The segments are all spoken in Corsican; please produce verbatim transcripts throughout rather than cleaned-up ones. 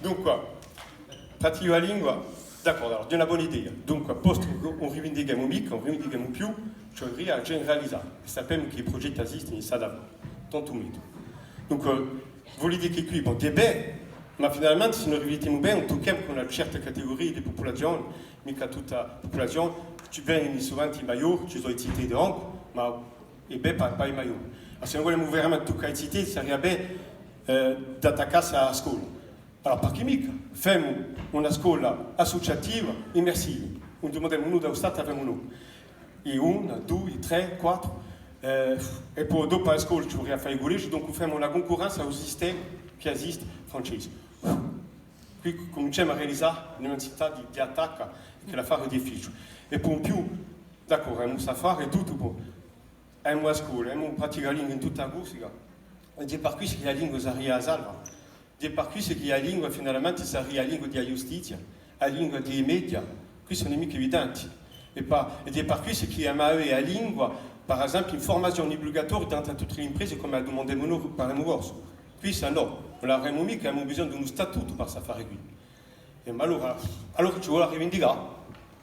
Dunque, praticu a lingua, d'accordu, allora, hè una bona idea. Dunque, postu chì ùn rivindichemu micca, ùn rivindichemu più, ci vurria à generalizà. È sapemu chì i prugetti esistenu, s'hà da fà, tantu megliu. Dunque, vole dì chì quì, bon, hè bè, ma finalmente, s'è no riflittemu bè, ùn tuccemu chè una certa categuria di pupulazione, micca tutta a pupulazione, ci venenu suvente i maiori, ci sò i ziteddi ancu, ma hè bè pà, pà i maiori. Ma s'è no vulemu veramente tuccà i ziteddi, saria bè, eh, d'attaccassi à a scola. Allora, parchì micca? Femu una scola assuciativa, immersiva. Ùn dumandemu nudda à u Statu, a femu noi. È una, dui, trè, quattru, eh, è po dopu à a scola ci vurria à fà i cullegi, dunque femu una cuncurrenza à u sistema chì esiste francese. Quì cuminciemu à realizà l'università di, di attacca, chì l'affare hè difficiule. È po in più, d'accordu, emu st'affare è tuttu, po, emu a scola, emu Praticalingua in tutta a Corsica, è hè par quissa chì a lingua saria à salvà. Hè par quissa chì a lingua finalmente saria a lingua di a ghjustizia, a lingua di i media, quissa ùn hè micca evidente. È pa-, è hè par quissa chì emu à avè a lingua, par esempiu, in furmazione ubligatoria dentru à tutte l'imprese, cum'è a dumandemu noi, parlemu corsu. Quissa nò, ùn l'avaremu micca, emu bisognu d'un statutu par st'affare quì. È ma allora, allora ci vole à rivindicà.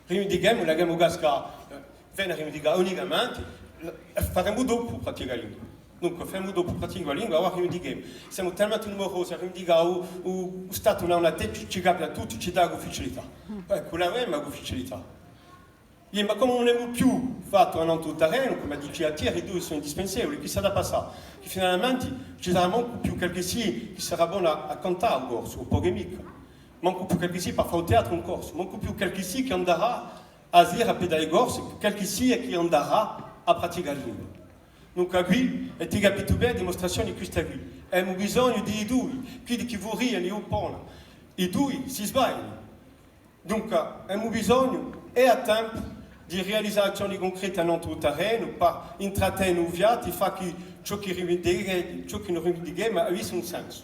Rivindichemu, lachemu cascà, eh, vene à rivindicà unicamente, eh, faremu dopu Praticalingua. Dunque, femu dopu Praticalingua, avà rivindichemu. Semu talmente numerosi à rivindicà, u, u, u Statu ùn hà una testa, ci, ci capia tuttu, ci dà l'ufficialità. Eccu, l'avemu l'ufficialità. Iè, ma cum'è ùn emu più fattu annantu u tarrenu, cum'è dicia Thierry, i dui sò indispensevuli, chì s'hà da passà? Chì finalmente ci sarà mancu più qualchissia chì sarà bonu à, à cantà u corsu, o pocu è micca. Mancu più qualchissia par fà u teatru in corsu, mancu più qualchissia chì andarà à dì à i corsi, qualchissia chì andarà à Praticalingua. Dunque quì, avete capitu bè, a dimustrazione hè quista quì. Emu bisognu di i dui, quiddi chì vurrianu, i opponi. I dui si sbaglianu. Dunque, emu bisognu, è à tempu, di realizà azzioni cuncrete annantu u tarrenu, pà intrattene u fiatu, fà chì ciò chì rivindichemu, ciò chì no rivindichemu, avissi un sensu.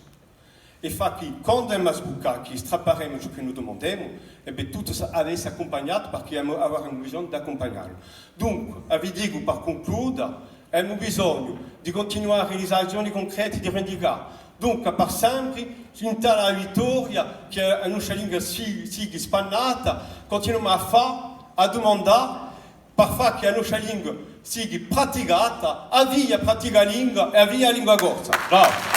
È fà chì, quandu emu à sbuccà, chì strapparemu ciò chì no dumandemu, è bè, tuttu s-, avessi accumpagnatu, parchì emu, avaremu bisognu d'accumpagnallu. Dunque, a vi dicu, par cuncluda, emu bisognu di cuntinuà à realizà azzioni cuncrete, di rivindicà. Dunque, par sempri, in tale vittoria, chì a nostra lingua si-, sighi spannata, cuntinuemu à fà, à dumandà, par fà chì a nostra lingua sighi praticata, à viva Praticalingua è à viva a lingua corsa. Bravu!